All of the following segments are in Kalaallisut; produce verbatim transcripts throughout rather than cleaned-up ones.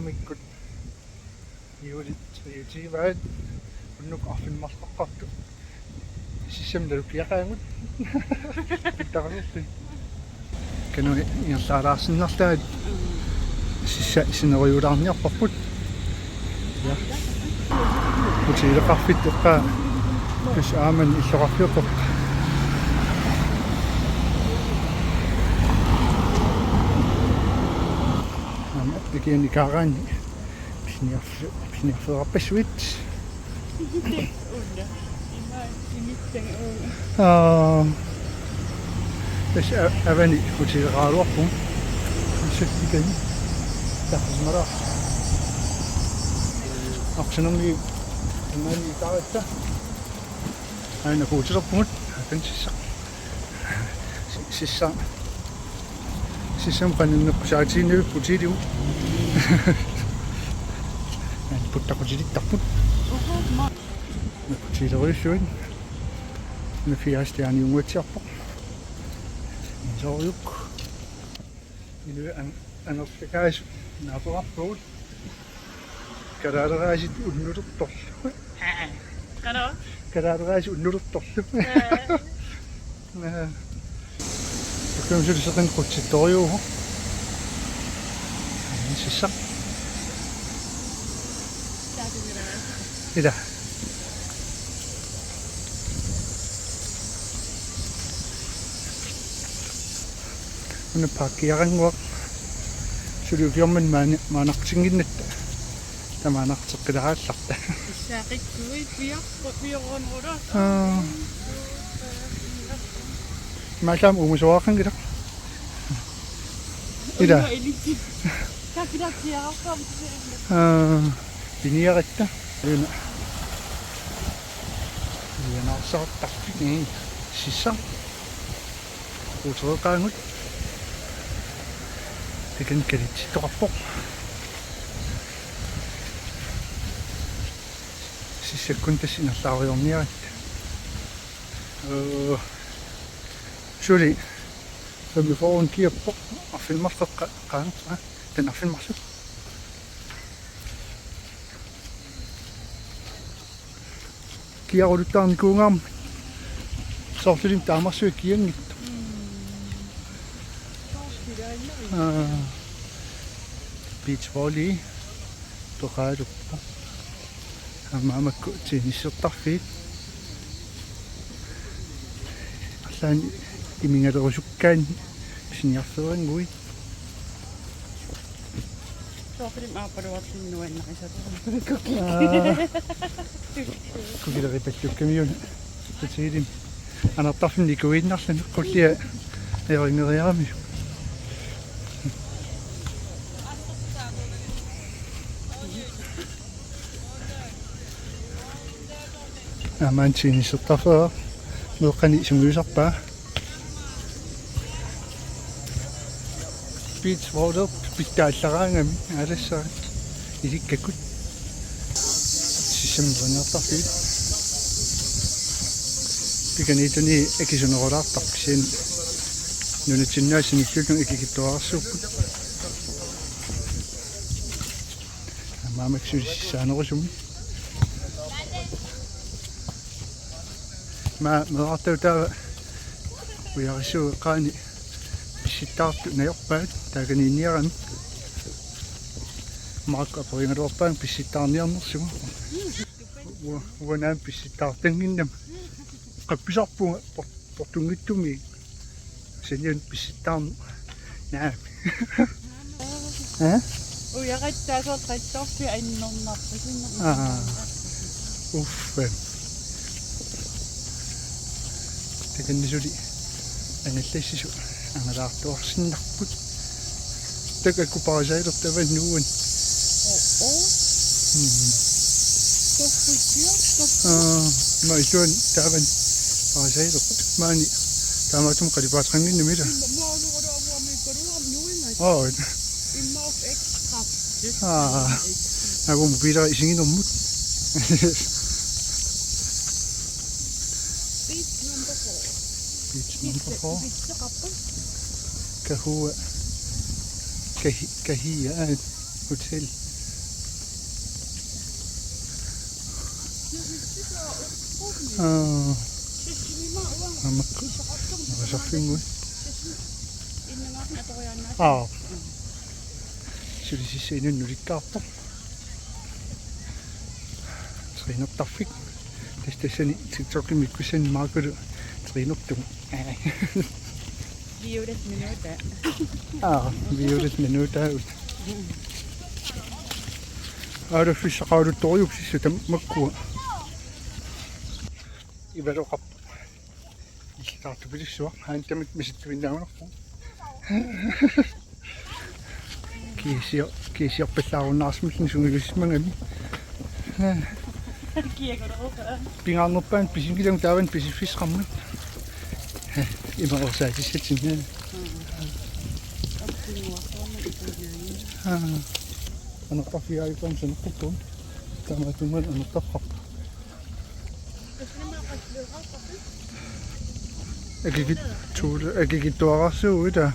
Mikkut juulit treogtyve unnuk arfineq-marloqartoq. Sissami nalukkiaqaagut. Pittarlutti. Kanui ingerlaalaarsinnarlaat sissaq sineriulaarniarparput. Ja. Hotelleqarfittut eqqaa. Tassa aamma illoqarfiup eqqaa. Aamma ikiani kaaraanni pisiniarf-, pisiniarfeerarpassuit. Una. Ima sinitsen una. Aa. Tassa a-, avani hotelleqaraluarpugut. Sittikani. Taqsimara. Aqsanermi imani taaratta. Aana kuutilerpugut. Akan sissaq. Si-, sissaq. Sissami qanunneqqusaatiginnavippoq hotelliup. Aana puttaqutilittarput. Hotellerujussuit. Una fire stjerniunnguatsiarpoq. Isorjuk. Inuit an-, anertakaasut naapeqarpugut. Kalaaleraasut unnulertorlu. Qanoq? Kalaaleraasut unnulertorlu. Aa. Aa. Ukkiumi suli seqineq qutsittorujuuvoq. Sissaq. Ila. Una paakkiarannguaq suli ukiormanna maani-, maanartinnginnatta. Tamaanarteqqilaarallarta. Issaqikkuit piarput piorunrulo. Aa. Mallaam uumusuaqanngilaq. Ila. Ujo ilitsi. Kakilatsiararpam. Aa, piniaratta. Una. Ianaarsaartarfik. Sissaq. Uutereqaagut. Tikan kalitittoqarpoq. Sissakkunni tassa ingerlaarujoorniaratta. Ee, suli femogfyrre kiappoq, arfineq-marluk qa-, qaang, aa, taanna arfineq-marluk. Kiaruluttaarnikuugaarmat. Soorlulimi taamarsuaq kianngitsoq. Aa. Beach volley peqaraluppoq. Aamma makku tennisertarfiit. Arlaannik immigalerusukkaanni pisiniarfeerannguit. Soorlumi aappaluarluni nuannarisat. Aa. Kukileripallukkamiuna. Hotelimi. Anartarfimmi nikuinnarluni qullia ajorinngeriarami. Aamma tennisertarfeeraq meeqqani sungiusarpaa. Beach volley pitsaallaraangami aalassara isikkakkut. Sissamniartarfiit. Pikaniituni akisunerulaartarpoq kisianni nunatsinni aasiit nilluullutik akikitsuararsuupput. Aamma maksulisissaanerusumik. Maa meerartagut taava ujarissuu eqqaani pissittaartut najorpaat taakaniinniarami. Maakku aperigaluarpaanga pissittaarniarnersugut. Ua-, uanga aamma pissittaartannginnama. Qappisarpunga por-, portunngitsumi. Saniani pissittaarneq. Naamik. Aa? Ujarattaasooq qatsorfi annernarpasinner. Aa. Uffa. Takanna suli angallassisoq angalaartuarsinnarput. Taakku parasailert taava nuuan. Oo. Mm. Toppusior, toppu. Aa, ma illuan taavan parasailert. Maani taamaattumik qalipaateqannginnami ila. Imma ulugoruarmi koruarmi nuinga. Oo. Imma ekstra. Aa. Nagu mobiilera isiginermut. Beach number four. Beach number four. Beach, beach, beach. Kahua. Kahi-, Kahia, aa, hotel. Aa. Aamma. Aamma. Aa. Sulisissaq inunnut ulikkaarpoq. Trænertarfik. Tassa tassani TikTokimi ikkussani Markulu trænertugu. Violet minuta. Aa, violet minuta. Aalaffissaqaruttorujussuuvoq tamakkua. Ivaloqarpoq. Illuttaartupilussuaq, aamma tamatta misissuinnaagunarpoq. Kiisio-, kiisiorpallaarunnaarsimalluni sungiusimagami. Kiakoruqa. Pingaarnerpaamik pisinngilanga taavani pisiffissaqarmat. Ima orsaatissatsinnaa. Aa. Anortarfigaarput saneqquttuun. Taamaattumik anortarfeqarpoq. Akikitsuul-, akikitsuararsuuvoq ila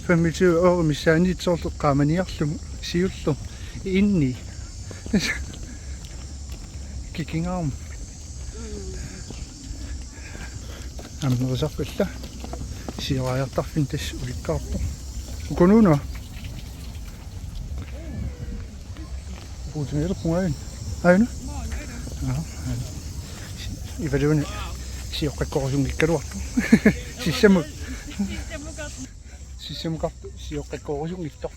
femogtyve euro missaaniittoq soorlu eqqaamaniarlugu siulleq inni. Kikingaarmi. Aamma nerisarfik alla. Sioraajartarfik tassa ulikkaarpoq. Ukunuuna? Puutimeerpungain. Aina? Aa, aina. Ivaluuna sioqqakkorusunngikkaluartoq. Sissamut. Sissamukartoq sioqqakkorusunngitsoq.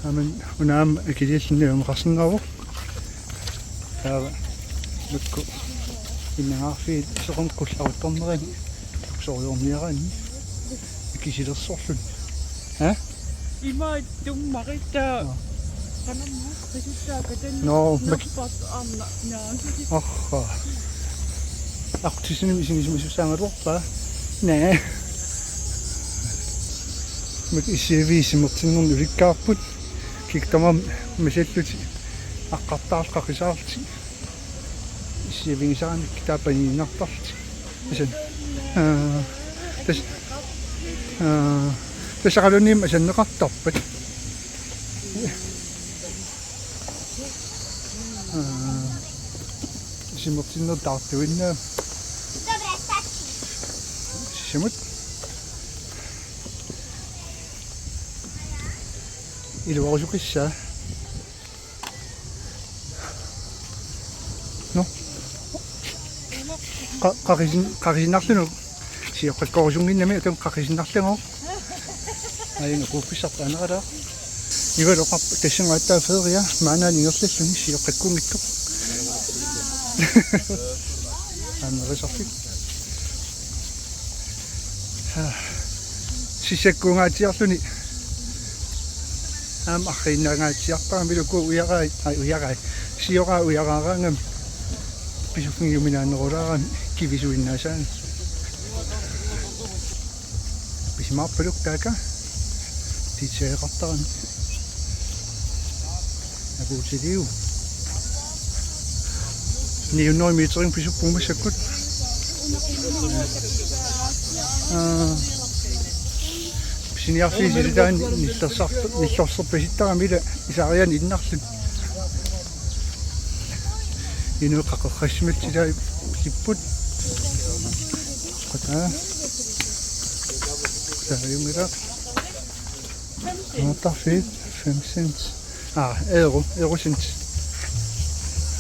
Aamma una aamma akilialluni ajorneqarsinnaavoq. Taava makku innangaarfiit soqum qullaruttornerani sorujoorniaraanni akisilersorluni. Ha? Ima tummarita. Aa. Qanammu qisuttaakatan. Nå, mak- nerpat aamma naasisi. Aha. Aqqutissinimmi isigisimasussaagalorpa? Naa. Mak isiavi simertinnerni ulikkaarput. Kiktamam misalluti aqqartaarlu qaqisaarlutik. Isiavigisaanik taapaniinnartarlutik. Asan. Aa, tas-, aa, tassaqaluunniit asanneqartarpat. Aa, simertinneq taartuinnaa. Sisamut. Iluarusukkissaa. Nå. Qa-, qaqisin-, qaqisinnarlunuk. Sioqqakkorusunnginnami atam qaqisinnarlugooq. Aajuna kuuffissarput aneralaaq. Ivaloqarpoq tassanngaattaa feria maannaani ingerlalluni sioqqakkunngitsoq. Aamma nerisarfik. Sissakkuungaatsiarluni. Aamma arriinnaangaatsiartarami iluku ujarai, ai ujarai. Sioraa ujaraaraangami. Pisuffigiuminaannerulaarami kivisuinnaasaani. Pisimaarpaluk taakku. Tiitseeqartarami. Apuutiliu. Ni hundrede meterinik pisuppugut massakkut. Aa. Pisiniarfiit silitaanni nillersaartu-, nillorserpasittarami ila isaarianni innarluni. Inuit qaqerrassimallutik ilai ulipput. Qataa. Qataa jungila. Anortarfiit fem cent. Aa, euro, euro cent.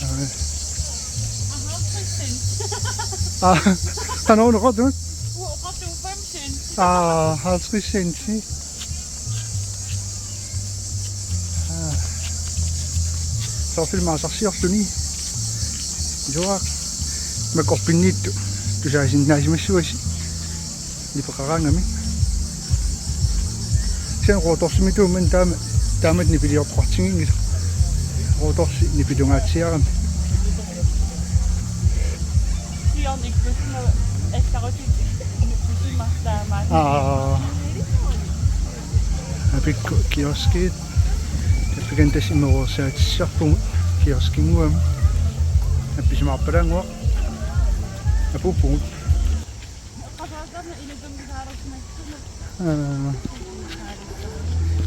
Aa. Aa, qanoq oqartut? Aa, halvtreds cent. Aa. Soorlu maasarsiorluni. Joa. Makorpinniittu. Tusaasinnaasimassuasi. Nipeqaraangami. Sen Rootorsimituummat taama, taamatut nipiliortoqartiginngilaq. Rootorsi nipilungaatsiarami. Siorna ikkussuma allarutit nipisimaartaamaat. Aa. Apikku kioskit. Tappikani tassa imeruersaatissarpugut kioskinnguamik. Appisimaarpalaannguaq. Apuuppugut. Aa.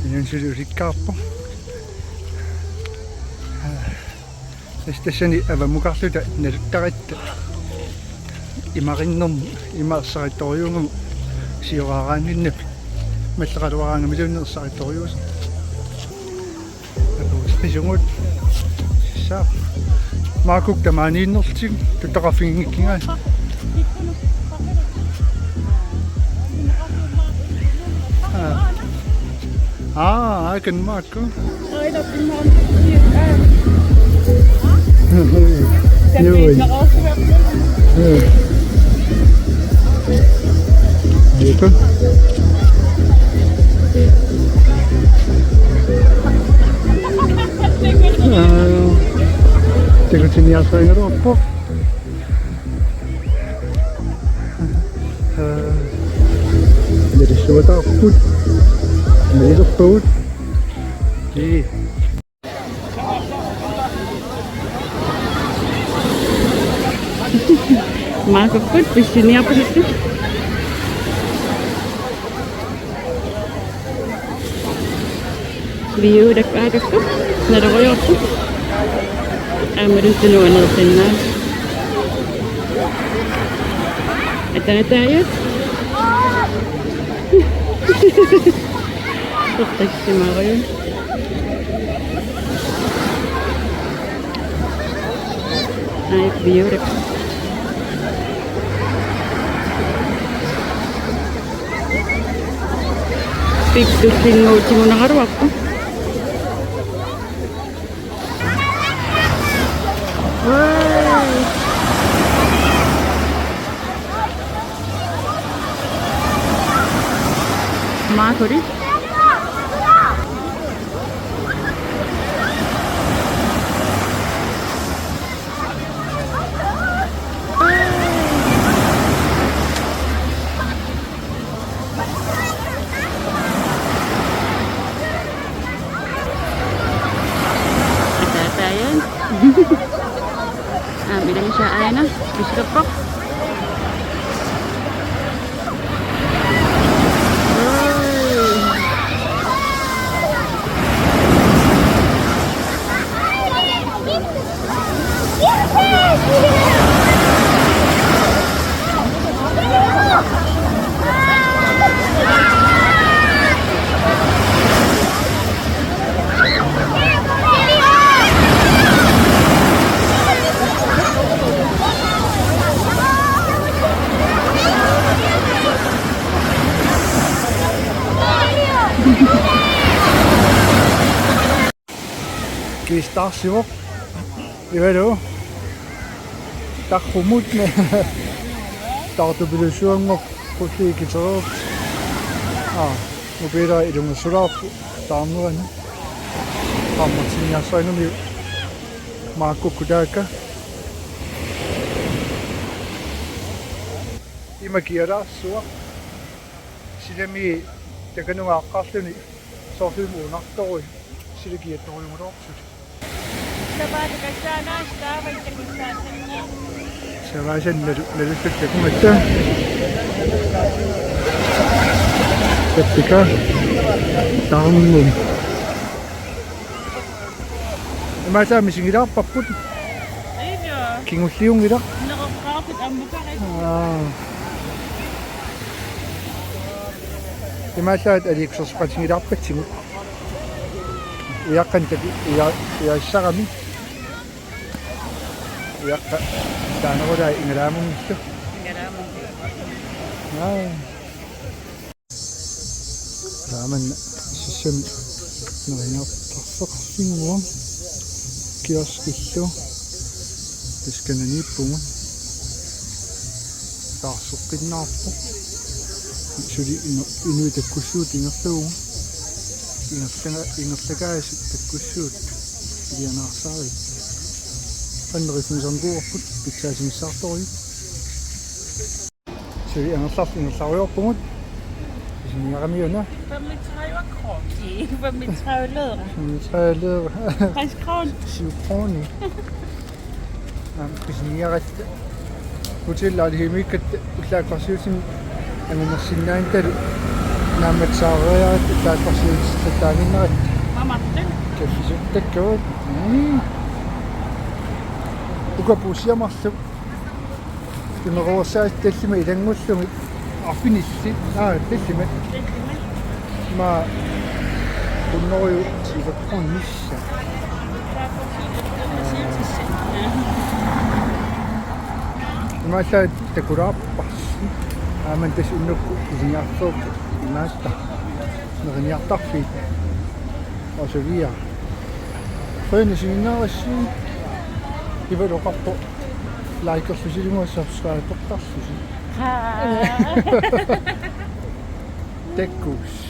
Inunnik suli ulikkaarpoq. Aa. Tassa tassani avamukarluta naluttaratta. Imarinnerm imaassarittorujuugama sioraaraanninnap malleqaluaraangamiluunniit erssarittorujuusoq. Apuusqisugut. Sa. Maakuk tamaaniinnerlutik tuttaqarfiginngikkigai. Ah. Ah, I can mark. Joo. Joo. Aa, takutinniarsaringaluarpoq. Aa, nalussuataarput. Nalulerpagut. Ii. Maakukkut pissiniarpasittu. Viutakku aatakkut naloriorput. Aammalu tunuaneersinnaa. Ataataajat. Toqqissimaarujuk. Ai, beautiful. Piptussinnguutigunaraluarpoq. Wow. Maakuli. Ataataajat. Aamma ilami aana. Pisikappoq. Kiistaarsivoq. Ivalu. Tarrumut. Taartupilussuanngorpoq, qulliit kitereerput. Aa, mobiilera ilungersulaarpoq taarnerani. Qaammatinniarsarinami maakkukkut taakku. Ima kialaarsuaq. Silami takanunga aqqarluni soorlumi uunartorui. Sila kiattorujugaluarput. Savaasannalu nalussat takumatta. Tattika. Tarnum. Imaallaat misigilaarparput. Ija. Kingulliunngilaq. Nereqqaarput ammukarit. Aa. Imaallaat aliikkusersoqatigilaarpatsigut. Ujaqqanik taku-, uja-, ujassarami. Ujaqqat taanerulaat ingalaamunngillu. Ingalaamunngillu. Aa. Taamanna Sisimiut neriartorfeqarfinnguaq kioskillu taskananiippugut. Taarseqqinnaarpoq. Suli inu-, inuit takkussuupput ingerlavugut. Ingerlaga-, ingerlagaasut takkussuupput. Ilianaarsaarput. Qanneriffigisarnikuuarput pitsaatigissaartorujuk. Suli angerlarluta ingerlarujoorpugut. Pisiniaramiuna. Femogtredive kroner. Ikke femogtredive lire. Femogtredive lire. Tres kroner. Syv kroner. Aamma pisiniaratta. Hotel Alhemikat ullaakkorsiutin angunersinnaanngitsoq naammatsaariaratta ullaakkorsiutissattaaginnaratta. Mamartin. Kaffisortakkagut. Mm. Uku puussiammerluk. Imeruersaat tallimat ilanngullugit. Arfinillit. Aa, tallimat. Maa hunnoruju tiivaqqornissa. Imaallaat takulaarparsi. Aamma tassa unnukkut ilinniarfeerput. Imaattoq. Neriniartarfiit. Og så videre. Qujanaq isiginnaarassi. Ivaluqarpoq. Likerlusi ilumut subscribertarlusi. Haa. Takkuss.